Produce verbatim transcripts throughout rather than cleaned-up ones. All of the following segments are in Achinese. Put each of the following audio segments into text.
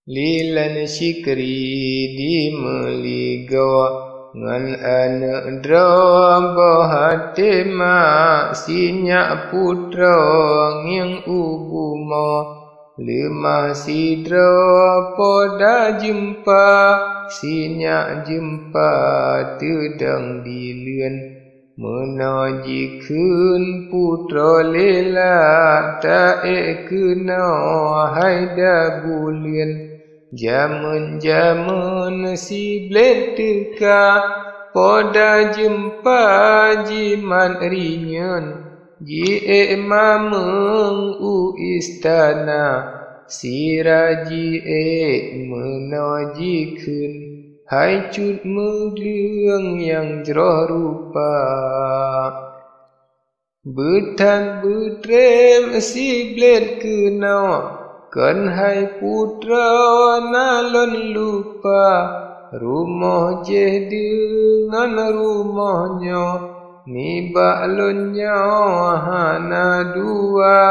Lilan Sikri dimeuligoe ngon aneuëk droe boh até mak, si nyak putroe ngieng u bumoe. Leumah sidroe po da jeumpa, si nyak jeumpa teudong dileuen. Meunoe jikheun putroe Lila, taék keunoe hai da buleuen. Jameun-jameun siblét teuka, po da jeumpa jimat rinyeun. Jiék mameueng u istana, sira jiék meunoe jikheun, hai cut meugleueng nyang jroh rupa. Beuthat beutrém siblét keunoe, kon hai putroe na lôn lupa. Rumoh jéh deungon rumoh nyoe, nibak lôn nyoe hana dua.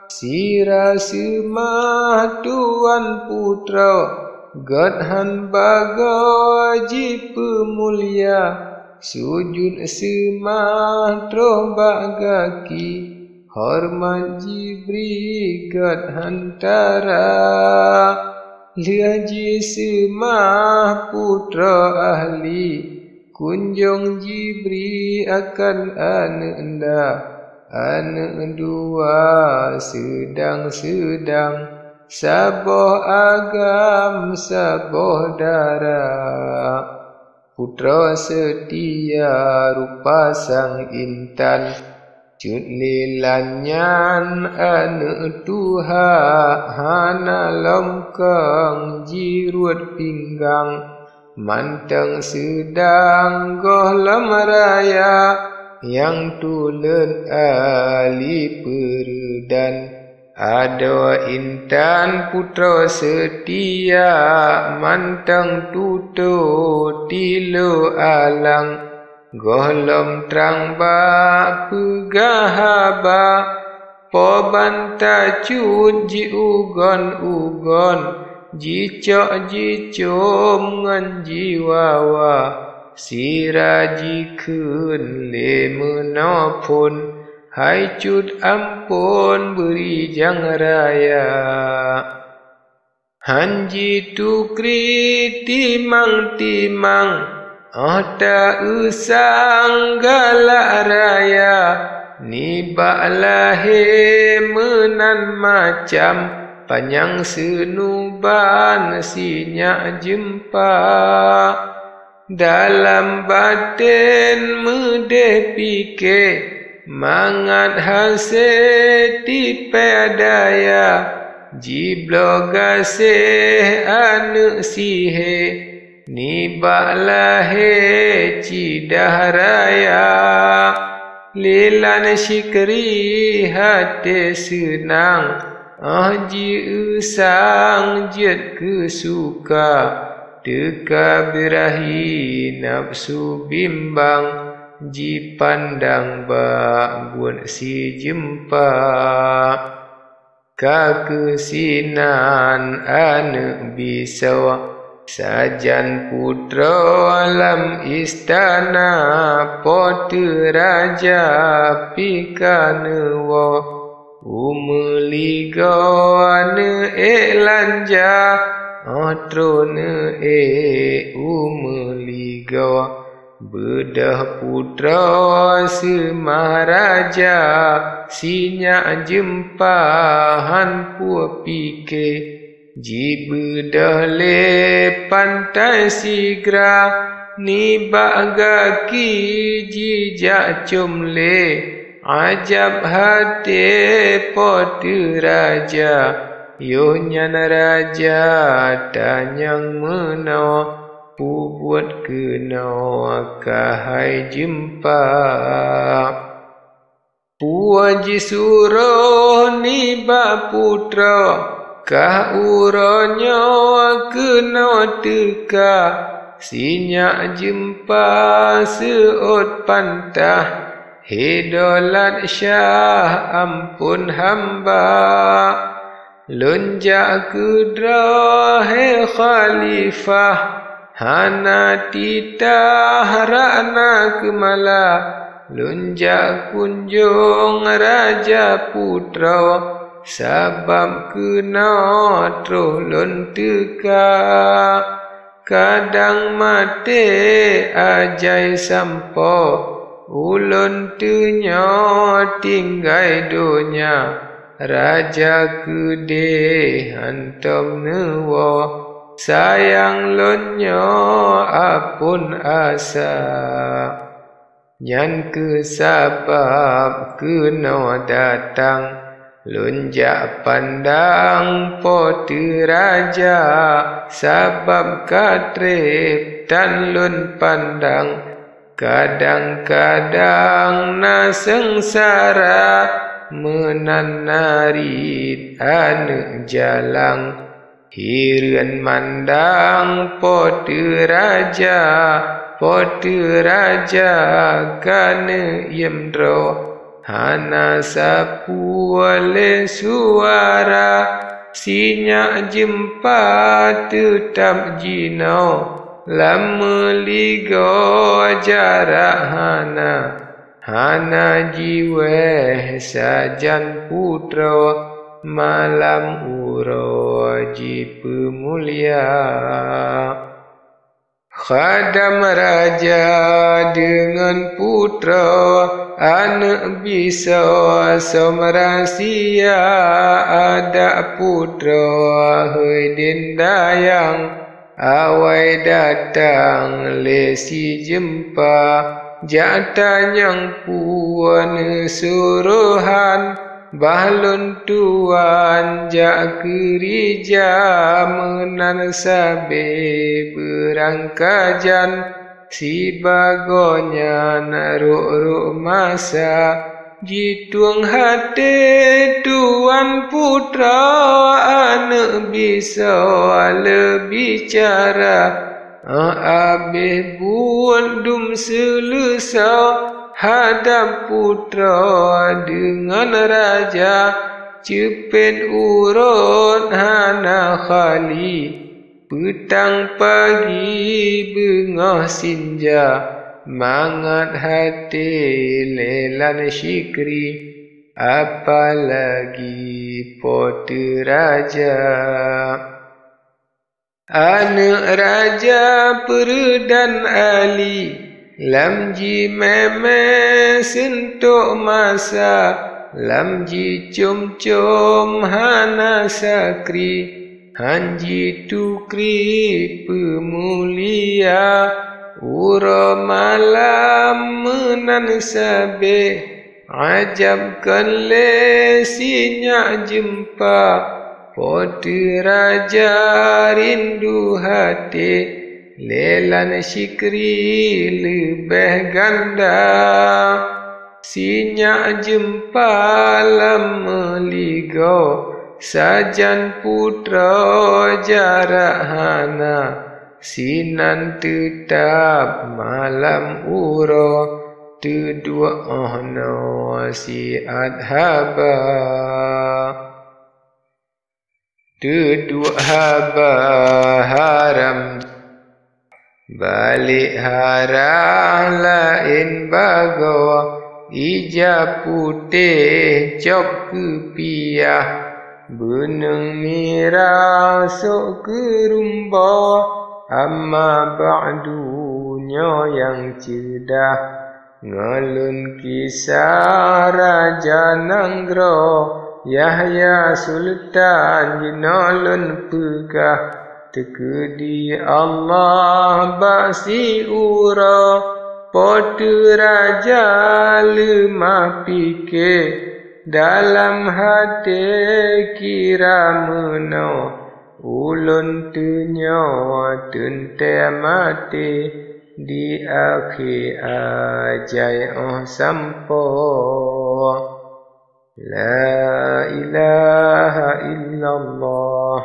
Sira seumah tuwan putroe, gét han bagoe jipeumulia. Sujut seumah troh bak gaki, horeumat jibri gét hantara. Lheueh jiseumah putroe ahli, kunjong jibri akan aneuëk nda. Aneuëk dua seudang-seudang, saboh agam saboh dara. Putroe seutia rupa sang intan, cut Lilan nyan aneuëk tuha, hana lom kong jiruet pinggang. Mantong seudang gohlom raya, nyang tuleuet ahli peureudan. Adoe intan putroe seutia, mantong tutoe tilu alang. Gohlom trang bak peugah haba, po ban tacut jiugon-ugon, jicok jicom ngon jiwawa. Sira jikheun lé meunoe phon, hai cut amphon beurijang raya. Han jitukri timang-timang, óh ta-eusang galak raya. Nibak lahé meunan macam, panyang seunuban si nyak jeumpa. Dalam batén meudeh pike, mangat hase tipée daya. Jibloe gaséh aneuëk sihé, nibak lahé cidah raya. Lilan Sikri haté seunang, óh jiusang jeuet keu suka. Teuka birahi nafeusu bimbang, jipandang bak buet si jeumpa. Ka keuh sinan aneuëk bisoe, sajan putroe lam istana, po teu raja pih ka neuwoe. U meuligoe neuék lanja, óh troh neuék u meuligoe. Beudôh putroe seumah raja, si nyak jeumpa han peue pike. Jibeudôh lé pantai sigra, nibak gaki jijak com lé. Ajab haté po teu raja, yoh nyan raja tanyong meunoe, pubuet keunoe ka hai jeumpa. Peue jisuroh nibak putroe, kah uroe nyoe keunoe teuka, si nyak jeumpa seuôt pantah, he Dolat Syah amphon hamba. Lôn jak keudroe, he khalifah, hana titah Ratna Keumala. Lôn jak kunjong raja putroe, sabab keunoe troh lôn teuka. Kadang maté ajai sampoe, ulôn teunyoe tinggai donya. Raja keudeh hántom neuwoe, sayang lôn nyoe apon asa. Nyan kheueh sabab keunoe datang lôn jak pandang Po teu Raja, sabab ka treb tan lôn pandang. Kadang-kadang na seungsara, meunan na rit aneuëk jalang. Hireuen mandang Po teu Raja, Po teu Raja ka neuyiem droe. Hana sapeue lé suara, sinyak jeumpa teutab jinoe. Lam meuligoe jarak hana, hana jiwéh sajan putroe, malam uroe jipeumulia. Khadam raja deungon putroe, aneuëk bisoe som rahsia, adak putroe hôi dendayang. Awai datang lé si jeumpa, jak tanyong peue neusurohan, bah lôn tuan jak keurija meunan sabe beurangkajan. Sibagoe nyan rok-rok masa, jitueng até tuan putroe, aneuëk bisoe lé bicara. Abéh buet dum seuleusoe, hadab putroe deungon raja, ceupet uroe hana khali. Peutang pagi beungoh sinja, mangat até lé Lan Syikri, apalagi Po teu Raja. Aneuëk raja peureudan Ali, lam jimémé seuntok masa, lam jicom-com hana sakri, hán jitukri peumulia. Uroe malam meunan sabe, ajab kon lé sinyak jeumpa. Po teu Raja rindu até, lé Lan Syikri leubeh ganda. Sinyak jeumpa lam meuligoe, sajan putroe jarak hana. Sinan teutab malam uroe, teuduek óh noe siat haba. Teuduek haba haram, balék haram laén bagoe, ija putéh cok keupiah, beuneueng mirah sôk keurumboe. Amma ba'du, nyoe nyang ceudah, ngon lôn kisah raja nanggroe Yahya Sultan jinoe lôn peugah. Teukeudi Allah bak siuroe, Po teu Raja leumah pike, dalam até kira meunoe, ulôn teunyoe teuntée maté. Di akhé ajai óh sampoe. La ilaha illallah.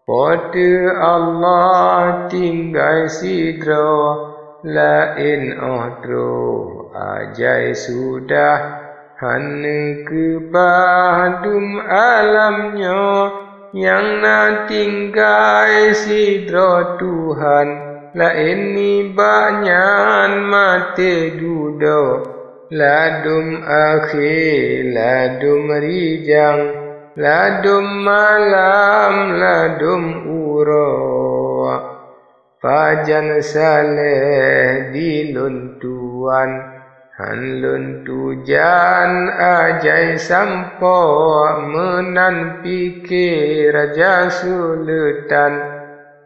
Po teu Allah tinggai sidroe, laén óh troh ajai sudah, Hana keubah dum alam nyoe nyang na tinggai sidroe Tuhan, laén nibak nyan maté dudoe. Ladum akhé, ladum rijang, ladum malam, ladum uroe. Pajan saléh di lôn tuan, han lôn tujan ajai sampoe, meunan pike Raja Suleutan.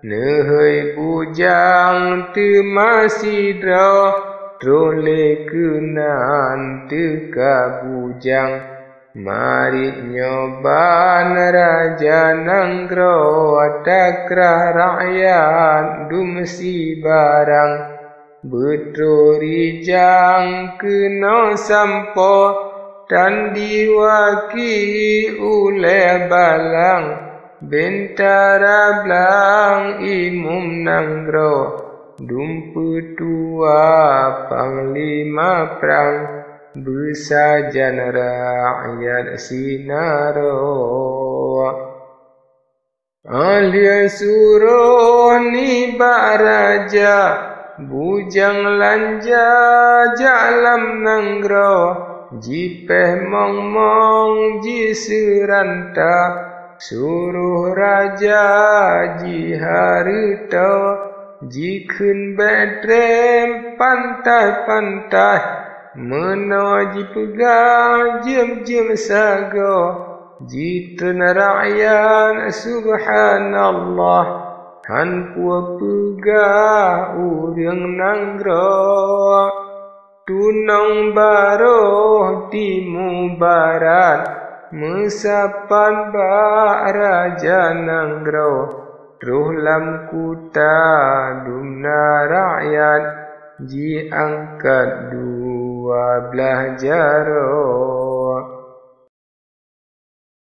Neuhôi bujang teuma sidroe, troh lé keunan teuka bujang. Marit nyoe ban raja nanggroe, takrah rakyat dum sibarang. Beutroh rijang keunoe sampoe, tan diwaki ulée balang. Bentara blang imum nanggroe, dum peutua panglima prang, beusajan rakyat sinaroe. Ahli suroh nibak raja, bujang lanja jak lam nanggroe, jipéh mong-mong jiseuranta, suroh raja jihareutoe, jikheun bék trém pantai-pantai, meunoe jipeugah jeuem-jeuem sagoe. Jitreun rakyat, subhanallah, han peue peugah ureuëng nanggroe. Tunong baroe timu barat, meusapat bak raja nanggroe. Troh lam kuta dumna rakyat, jiangkat dua blaih jaroe.